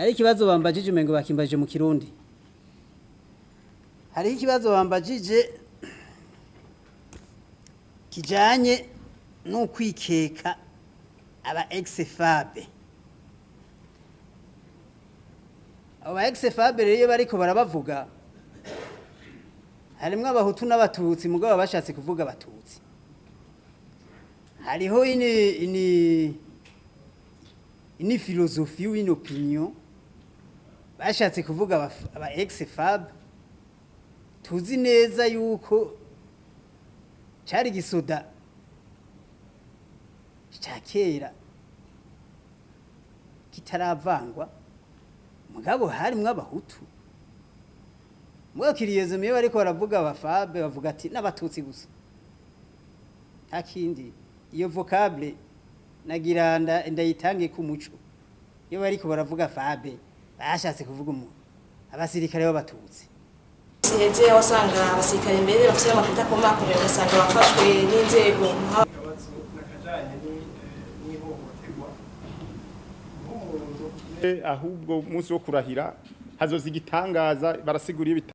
Hari ikibazo bambajije, umengo bakimbajije mu Kirundi. Hariho ikibazo bambajije kijanye n'ukwikeka aba ex-FAB. Abo ba ex-FAB rero, iyo bariko barabavuga, harimwo Abahutu n'Abatutsi, mugabo bashatse kuvuga Abatutsi. Hariho une philosophie ou une opinion, bashatse kuvuga aba ex-FAB. Tuzi neza yuko cari gisoda ca kera kitaravangwa, mugabo harimwo Abahutu. Mugabo kiriyezo, iyo bariko baravuga aba FAB, bavuga ati n'Abatutsi gusa, nta kindi. Iyo vocable nagira ndayitange ku muco: iyo bariko baravuga FAB, bashatse kuvuga umuntu abasirikare b'Abatutsi. Siheze wasanga abasirikare mbere bafite amapeti akomakomeye, ugasanga bafashwe n'inzego. Akabazo nakajanye n'ihohoterwa nk'umuntu. Ahubwo umunsi wo kurahira hazoza igitangaza, barasigura iyo.